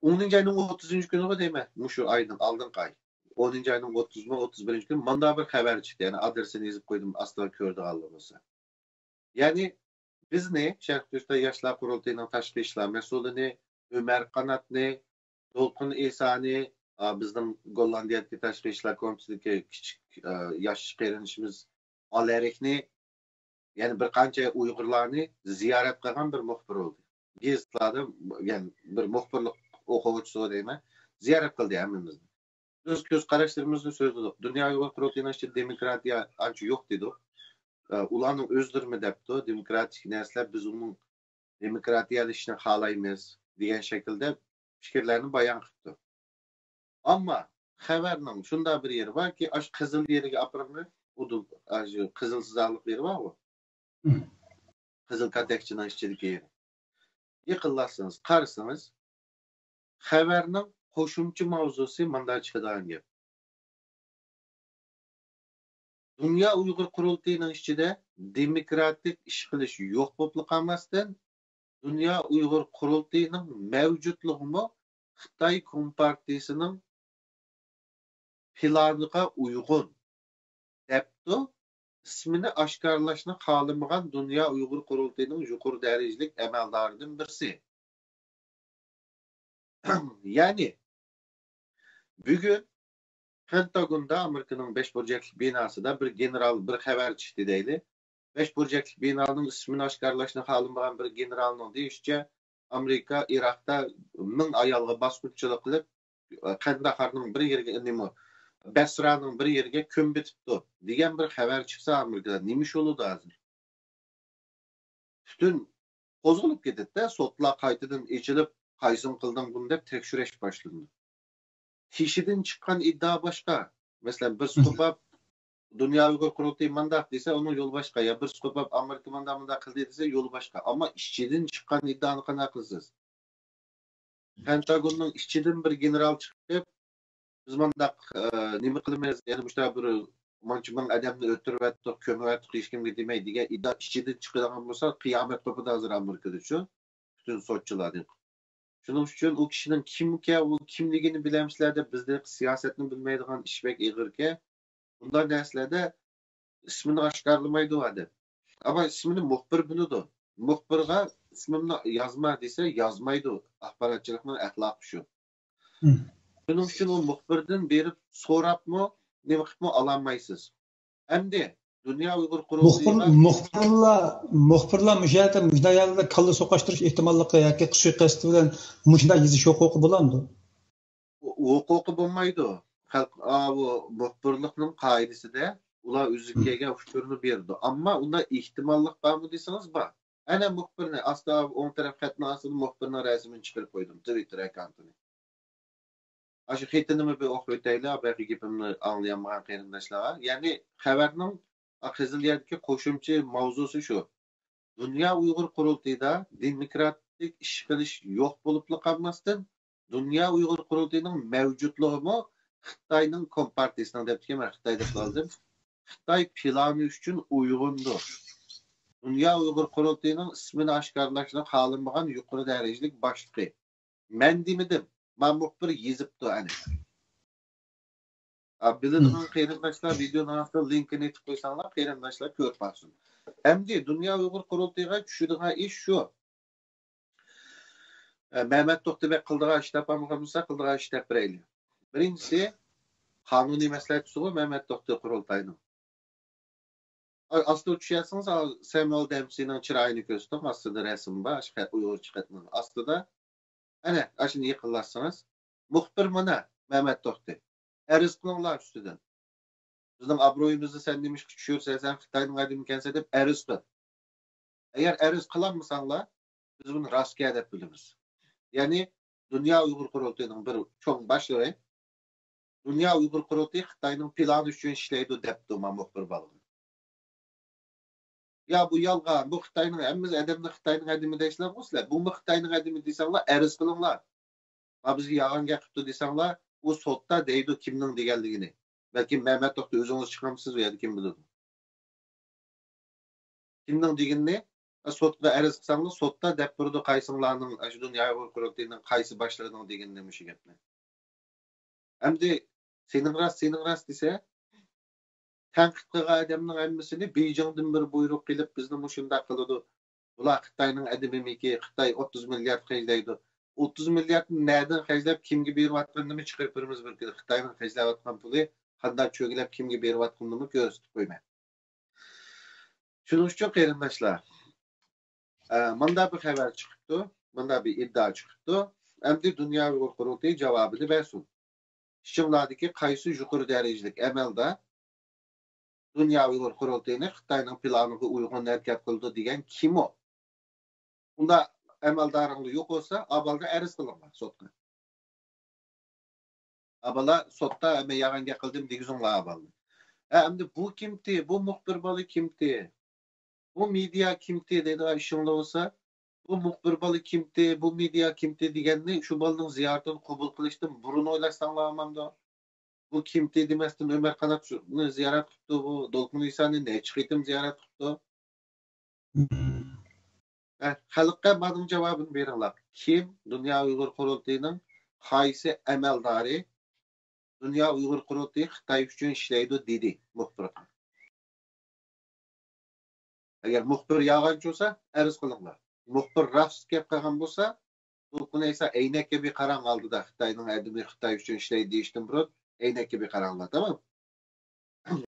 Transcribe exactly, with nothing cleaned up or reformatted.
ئونىنچى ئاينىڭ ئوتتۇزىنچى كۈنىغۇ دەيمەن، مۇشۇ ئاينىڭ ئالدىنقى ئاي، ئونىنچى ئاينىڭ ئوتتۇزىمۇ، ئوتتۇز بىرىنچى كۈنى ماندا بىر خەۋەر چىقتى. يەنى ئادرېسىنى يېزىپ قويدۇم، ئاستىغا كۆرىدىغانلىرىڭىزغا. يەنى بىزنى، شەرقىي تۈركىستان ياشلار قۇرۇلتىيىنىڭ تاشقى ئىشلار مەسئۇلىنى، ئۆمەر قاناتنى، دولقۇن ئىسانى، ئا، بىزنىڭ گوللاندىيەدىكى تاشقى ئىشلار كومىتېتىدىكى كىچىك، ئا، ياش قېرىندىشىمىز ئالەرىكنى، يەنە بىر قانچە ئۇيغۇرلارنى زىيارەت قىلغان بىر مۇخبىر بولدى. گېزىتلاردا، يەنى بىر مۇخبىرلىق ئوقۇغۇچىسى دەيمەن، زىيارەت قىلدى ھەممىمىزنى. بىز كۆز قاراشلىرىمىزنى سۆزلىدۇق. دۇنيا ئۇيغۇر قۇرۇلتىيىنىڭ ئىچىدە دېموكراتىيە ئانچە يوق دېدۇق. ئە، ئۇلارنىڭ ئۆزلىرىمۇ دەپتۇ، دېموكراتىك نەرسىلەر، بىز ئۇنىڭ دېموكراتىيەلىشىشىنى خالايمىز دېگەن شەكىلدە پىكىرلەرنى بايان قىپتۇ. ئەمما خەۋەرنىڭ شۇنداق بىر يېرى باركى، ئاشۇ قىزىل يېرىگە ئاپىرىڭلار، ئۇ دۇ-، ئاشۇ قىزىل سىزىقلىق يېرى بارغۇ، قىزىل كاتەكچىنىڭ ئىچىدىكى يېرى. يېقىنلاشسىڭىز، قارىسىڭىز، خەۋەرنىڭ قوشۇمچە ماۋزۇسى ماندا چىقىدىغان گەپ. دۇنيا ئۇيغۇر قۇرۇلتىيىنىڭ ئىچىدە دېموكراتىك ئىش قىلىش يوق بولۇپلا قالماستىن، دۇنيا ئۇيغۇر قۇرۇلتىيىنىڭ مەۋجۇتلۇقىمۇ خىتاي كومپارتىيىسىنىڭ پىلانىغا ئۇيغۇن، دەپتۇ ئىسمىنى ئاشكارىلاشنى خالىمىغان دۇنيا ئۇيغۇر قۇرۇلتىيىنىڭ يۇقىرى دەرىجىلىك ئەمەلدارىدىن بىرسى. يەنى، بۈگۈن پېنتاگوندا، ئامېرىكىنىڭ بەش بۇرجەكلىك بىناسىدا بىر گېنېرال بىر خەۋەر چىقتى دەيلى. بەش بۇرجەكلىك بىنانىڭ ئىسمىنى ئاشكارىلاشنى خالىمىغان بىر گېنېرالنىڭ دېيىشىچە، ئامېرىكا ئىراقتا مىڭ ئايالغا باسقۇنچىلىق قىلىپ، قەندەخارنىڭ بىر يېرىگە، نېمە، بەسرانىڭ بىر يېرىگە كۆمۈۋېتىپتۇ، دېگەن بىر خەۋەر چىقسا، ئامېرىكىدا نېمە ئىش بولىدۇ ھازىر؟ پۈتۈن قوزغىلىپ كېتىدىدە، سوتلار قايتىدىن ئېچىلىپ، قايسىڭ قىلدىڭ بۇنى دەپ تەكشۈرۈش باشلىنىدۇ. كىشىدىن چىققان ئىدىئا باشقا. مەسىلەن، بىرسى قوپاپ، دۇنيا ئۇيغۇر قۇرۇلتىيى مانداق دېسە، ئۇنىڭ يولى باشقا. يا بىرسى قوپاپ، ئامېرىكا مانداق، مانداق قىلدى دېسە، يولى باشقا. ئەمما ئىچىدىن چىققان ئىدىئانى قانداق قىلىسىز؟ پېنتاگوننىڭ ئىچىدىن بىر گېنېرال چىقىپ، بىز مانداق، ئە، نېمە قىلىمىز، يەنە مۇشۇنداق بىر مانچە مىڭ ئادەمنى ئۆلتۈرۈۋەتتۇق، كۆمۈۋەتتۇق، ھېچكىمگە دېمەي دېگەن ئىدىئا ئىچىدىن چىقىدىغان بولسا، قىيامەت قوپىدۇ ھازىر ئامېرىكىدىچۇ، پۈتۈن سوتچىلاردىن. شۇنىڭ ئۈچۈن ئۇ كىشىنىڭ كىمكەن، ئۇ كىملىكىنى بىلەمسىلەر دەپ، بىزدە سىياسەتنى بىلمەيدىغان ئىش بەك ئېغىركەن. بۇنداق نەرسىلەردە ئىسمىنى ئاشكارىلىمايدۇ ئادەم. ئەمما ئىسمىنى مۇخبىر بىلىدۇ. مۇخبىرغا ئىسمىمنى يازما دېسە، يازمايدۇ. ئاخباراتچىلىقنىڭ ئەخلاقى شۇ. شۇنىڭ ئۈچۈن ئۇ مۇخبىردىن بېرىپ سوراپمۇ، نېمە قىلىپمۇ ئالالمايسىز. ئەمدى دۇنيا ئۇيغۇر مۇخبىر، قۇرۇلتىيىغا مۇخبىرلار، مۇخبىرلار مۇشۇ يەردە مۇشۇنداق يەردە كاللا سوقاشتۇرۇش ئېھتىماللىقى ياكى سۇيىقەست بىلەن مۇشۇنداق يېزىش ھوقۇقى بولامدۇ؟ ھوقۇقى بولمايدۇ. خەلق، ئاۋۇ مۇخبىرلىقنىڭ قائىدىسىدە ئۇلار ئۆزىگە كەلگەن ئۇچۇرنى بېرىدۇ. ئەمما ئۇنداق ئېھتىماللىق بارمۇ دېسىڭىز، بار. ئەنە مۇخبىرنى ئاستا ئوڭ تەرەپ خەتنىڭ ئاستىدا مۇخبىرنىڭ رەسىمىنى چىقىرىپ قويدۇم، تىۋىتتېر ئاككاونتىنى. ئاشۇ خېتىنىمۇ بىر ئوقۇپ ئۆتەيلى، بەلكى گېپىمنى ئاڭلىيالمىغان قېرىنداشلارغا. يەنى خەۋەرنىڭ قىزىل يەردىكى قوشۇمچە ماۋزۇسى شۇ. دۇنيا ئۇيغۇر قۇرۇلتىيىدا دېموكراتىك ئىش قىلىش يوق بولۇپلا قالماستىن، دۇنيا ئۇيغۇر قۇرۇلتىيىنىڭ مەۋجۇتلۇقىمۇ خىتاينىڭ كومپارتىيىسىنىڭ دەپتىكەن، مەن خىتاي دەپ قالدىم. خىتاي پىلانى ئۈچۈن ئۇيغۇندۇر. دۇنيا ئۇيغۇر قۇرۇلتىيىنىڭ ئىسمىنى ئاشكارىلاشنى خالىمىغان يۇقىرى دەرىجىلىك باشلىقى. مەن دېمىدىم. ما مۇخبىر يېزىپتۇ ئەنە. ئا، بىلىدىغان قېرىنداشلار ۋىدېونىڭ ئاستىدا لىنكىنى ئېتىپ قويساڭلار، قېرىنداشلار كۆرۈپ باقسۇن. ئەمدى دۇنيا ئۇيغۇر قۇرۇلتىيىغا چۈشىدىغان ئىش شۇ. ئە، مەمەت توختى بەك قىلىدىغان ئىش تاپالمىغان بولسا، قىلىدىغان ئىش دەپ بېرەيلى. بىرىنچىسى، قانۇنىي مەسلىھەتچىسىغۇ مەمەت توختى قۇرۇلتاينىڭ. ئا-، ئاستىغا چۈشەرسىڭىز، ئا، سەمۇئېل دېمپسىنىڭ چىرايىنى كۆرسىتىڭ، ئاستىدا رەسىمى بار، ئاشۇ خەت-، ئۇيغۇرچە خەتنىڭ ئاستىدا. ئەنە، ئاشۇنى يېقىنلاشسىڭىز. مۇخبىر مانا، مەمەت توختى. ئەرز قىلىڭلار ئۈستىدىن. بىزنىڭ ئابرۇيىمىزنى سەن نېمىشقا چۈشۈرىسەن، سەن خىتاينىڭ ئادىمىكەنسەن دەپ ئەرز قىل. ئەگەر ئەرز قىلالمىساڭلار، بىز بۇنى راستكەن دەپ بىلىمىز. يەنى دۇنيا ئۇيغۇر قۇرۇلتىيىنىڭ بىر چوڭ باشلىقى، دۇنيا ئۇيغۇر قۇرۇلتىيى خىتاينىڭ پىلانى ئۈچۈن ئىشلەيدۇ دەپتۇ ما مۇخبىر بالىغا. يا بۇ يالغان، بۇ خىتاينىڭ، ھەممىمىز ئادەمنى خىتاينىڭ ئادىمى دەيسىلەرغۇ سىلەر. بۇمۇ خىتاينىڭ ئادىمى دېسەڭلار، ئەرز قىلىڭلار. ھا، بىزگە يالغان گەپ قىپتۇ دېسەڭلار، ئۇ سوتتا دەيدۇ كىمنىڭ دېگەنلىكىنى. بەلكىم مەمەت توختى ئۆزىڭىز چىقارمىسىز، ئۇ يەردە كىم بىلىدۇ؟ كىمنىڭ دېگىنىنى سوتقا ئەرز قىلساڭلار، سوتتا دەپ بېرىدۇ، قايسىڭلارنىڭ، ئاشۇ دۇنيا ئۇيغۇر قۇرۇلتىيىنىڭ قايسى باشلىقىنىڭ دېگىنىنى، مۇشۇ گەپنى. ئەمدى سېنىڭ راست، سېنىڭ راست دېسە، تەنقىد قىلغان ئادەمنىڭ ھەممىسىنى بېيجىڭدىن بىر بۇيرۇق كېلىپ، بىزنى مۇشۇنداق قىلىدۇ. بۇلار خىتاينىڭ ئادىمىمىكى، خىتاي ئوتتۇز مىليارد خەجلەيدۇ. ئوتتۇز مىلياردنى نەدىن خەجلەپ، كىمگە بېرىۋاتقىنىنىمۇ چىقىرىپ بېرىمىز بىر كۈنى. خىتاينىڭ خەجلەۋاتقان پۇلى قانداق چۆگىلەپ، كىمگە بېرىۋاتقىنىنىمۇ كۆرسىتىپ قويىمەن. شۇنىڭ ئۈچۈن قېرىنداشلار، ئە، مۇنداق بىر خەۋەر چىقىپتۇ، مۇنداق بىر ئىدىئا چىقىپتۇ. ئەمدى دۇنيا ئۇيغۇر قۇرۇلتىيى جاۋابىنى بەرسۇن. ئىچىڭلاردىكى قايسى يۇقىرى دەرىجىلىك ئەمەلدار دۇنيا ئۇيغۇر قۇرۇلتىيىنى خىتاينىڭ پىلانىغا ئۇيغۇن ھەرىكەت قىلىدۇ دېگەن كىم ئۇ؟ ئۇنداق ئەمەلدارىڭلار يوق بولسا، ئاۋۋالدا ئەرز قىلىڭلار سوتقا. ئاۋۋالا سوتتا مەن يالغان گەپ قىلدىم دېگۈزۈڭلار ئاۋۋالدا. ھە، ئەمدى بۇ كىمتى؟ بۇ مۇخبىر بالا كىمتى؟ بۇ مېدىيا كىمتى دەيدىغان ئىشىڭلار بولسا، بۇ مۇخبىر بالا كىمتى، بۇ مېدىيا كىمتى دېگەننى شۇ بالىنىڭ زىيارىتىنى قوبۇل قىلىشتىن بۇرۇن ئويلاشساڭلار ئاماندۇ. بۇ كىمتى دېمەستىن ئۆمەر قاناتنى زىيارەت قىپتۇ، بۇ دولقۇن ئىسانى نەچچە قېتىم زىيارەت قىپتۇ. ھە، خەلققە مانىڭ جاۋابىنى بېرىڭلار. كىم دۇنيا ئۇيغۇر قۇرۇلتىيىنىڭ قايسى ئەمەلدارى دۇنيا ئۇيغۇر قۇرۇلتىيى خىتاي ئۈچۈن ئىشلەيدۇ دېدى مۇخبىرغا؟ ئەگەر مۇخبىر يالغانچى بولسا، ئەرز قىلىڭلار. مۇخبىر راست گەپ قىلغان بولسا، دولقۇن ئەيسا، ئەينەككە بىر قاراڭ ئالدىدا، خىتاينىڭ ئادىمى خىتاي ئۈچۈن ئىشلەيدۇ دېيىشتىن بۇرۇن ئەينەككە بىر قاراڭلار، تامام؟